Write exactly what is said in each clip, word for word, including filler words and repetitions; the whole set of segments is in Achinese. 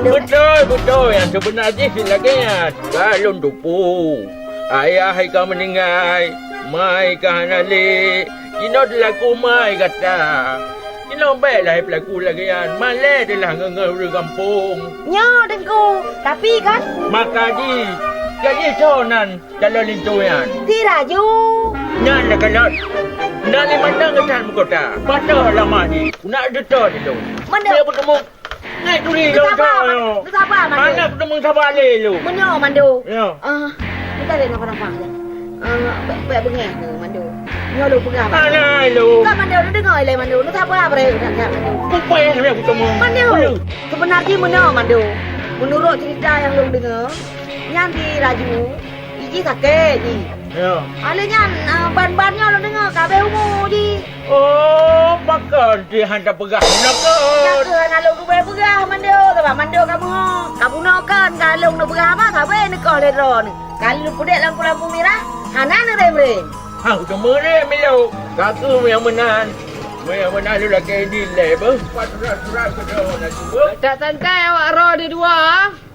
Beutôi, beutôi, nyang seubeuna jih lagèe nyan. Ka lôn teupeue, ayah ka meuninggai, ma ka hana lé. Jinoe teulaku ma gata. Jinoe bèk lagèe peulaku lagèe nyan, malèe teulah ngon-ngon ureueng gampông. Nyoe, Teungku, tapi kan? Maka jih, jadi soe nan calon linto nyan? Si Raju. Nyan lah kalon. Nak lé mantong geutan meukota. Pasoe lama jih, nak dutoe lé lôn. Mandum. Biar bertemu. Naik turi lôn sabar, tu. Man-, tu sabar, Mandum. Hana kuteumèe sabar lé lôn. Meunyoe, Mandum. Ya. Ah, kita lé nafah-nafah je. Ah, bèk, bèk beungèh tu, Mandum. Nyoe lôn peugah, Mandum. Hana lôn. Kan, Mandum, lôn deungö ilèe, Mandum. Lôn sabar, bre, dak, dak, Mandum. Kupèh lé kuteumèe. Mandum. Aduh. Sebenarnya meunyoe, Mandum. Menurut cerita yang lôn deungö, nyan si Raju, iji sakét jih. Ya. Alèh nyan, ah, ban-ban nyoe lôn deungö ka abéh umu jih. Oh, pakon jih hana peugah bunoe kon? Nyan keuh hana lôn keubah peugah, Mandum, sabab Mandum kamoe ka bunoe kon, ka lôn neupeugah haba sabé neukoh lé droeneuh. Ka lôn peudèk lampu-lampu mirah, hana neurem-rem. Hah, keuteumèe rem ilôn. Ka keuh nyang meunan. Nyang meunan lôn lakèe dilèe beuh. Pat surat-surat keudroe na cuba. Tak santai awak droe di dua.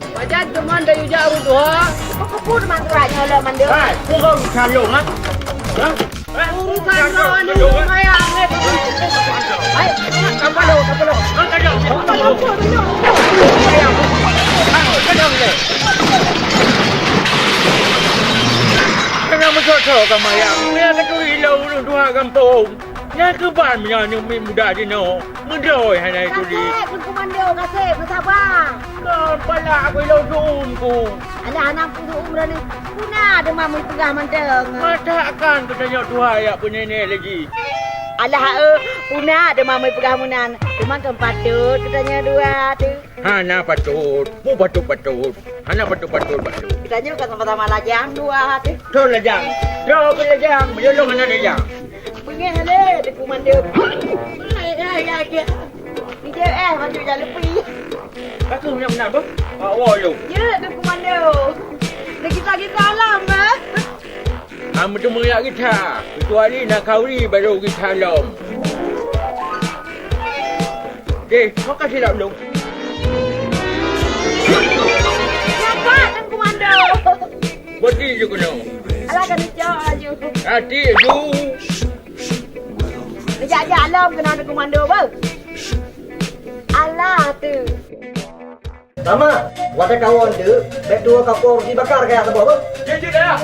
Pajan teuma dayuh jak ureueng tuha. Peue keupeue teuma surat nyoe lom, Mandum? Hai, peue kau calon, ha? Ha? Urusan droeneuh payah, eh. Hai, kapalo, kapalo. Jangan meucok-cok ka mayang. Meunyo ka turi lom ureueng tuha gampông. Nyan keuh ban meunyoe aneuk miet muda jinoe, meudroe hana jituri. Kaseb, Teungku Mandum, kaseb, beusaba. Kon palak aku ilôn seu-uem ku. Alah, hana peue seu-uem droeneuh. Peue na teuma meupeugah mantong? Masa akan geutanyoe tuha jak peuneuk-neuk lé jih. Alah, eh, peue na teuma meupeugah meunan. Teuma kan patôt geutanyoe dua teuh. Hana patôt. Peue patôt-patôt? Hana patôt-patôt, patôt. Geutanyoe ka sama-sama lajang dua teuh. Soe lajang? Soe keu lajang? Meunyoe lôn hana lajang. Beungèh lé, Teungku Mandum. Hai, hai, hai, hai. Di J F, masuk jalur pi. Ka keuh nyang meunan, beuh? Awak woe lôn. Ya, Teungku Mandum. Lagi sakét salam, beuh. Hana meuteumèe jak gisa, keucuali na khauri barô gisa lom. Deh, makasih lom lôn. Nyan ka, Teungku Mandum. Bodi ju keunoe. Alah, ka neucok laju. Até ju. Neujak-jak lom keunoe Teungku Mandum, beuh. Alah, tu. Sama, watèe kawön teuk, bèk tuwoe kapoe roti bakar kaya saboh, beuh. Jeuet, jeuet, Ayah.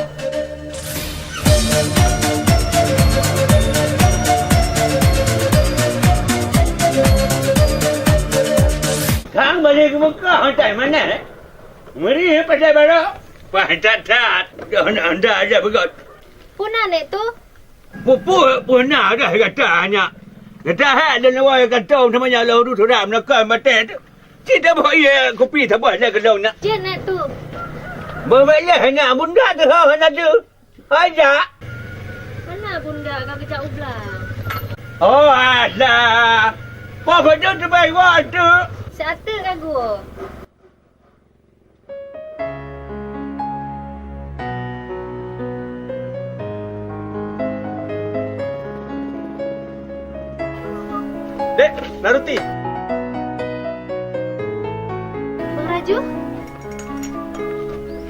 Kang balik ke Mekah, hantai manah, eh? Meri, eh, pasai barak. Pah that-that, dah nak anda aja begot. Peue na, Nek, tu? Peue-peue, peue na dah gata, nyak. Gata hai lôn awai kantong teuma nyak lôn duek suram nakon maté tu. Ci taboh ie kupi saboh lé keulong nyak. Jeuet, Nek, tu. Beubalah nyak, bunda teuh hana deuh. Hai jak. Hana bunda ka geujak u blang. Oh, alah. Poh beudôh teubai woe tu. Siat teuk ka geuwoe. Dek, na ruti. Bang Raju?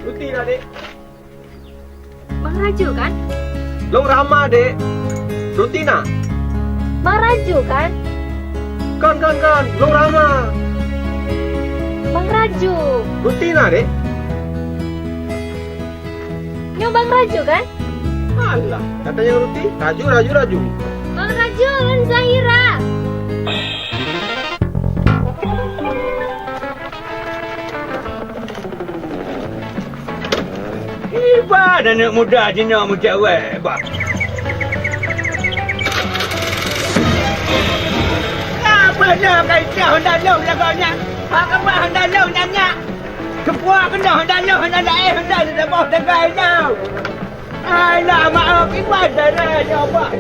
Ruti lah, Dek. Bang Raju, kan? Lôn Rama, Dek. Ruti na? Bang Raju, kan? Kon, kon, kon. Lôn Rama. Bang Raju. Ruti na, Dek? Nyoe Bang Raju, kan? Alah, gata nyang ruti. Raju, Raju, Raju. Bang Raju, lôn Zahira. Iban aneuk muda jinoe meucewek, bah. Ka peue nyoe ka icah honda lôn lagoe nyan? Ka keubah honda lôn nyan nyak? Keupeue keunoe honda lôn hana laén honda lôn saboh sagai nyoe? Hai, nak maoh, iban dara nyoe, bah.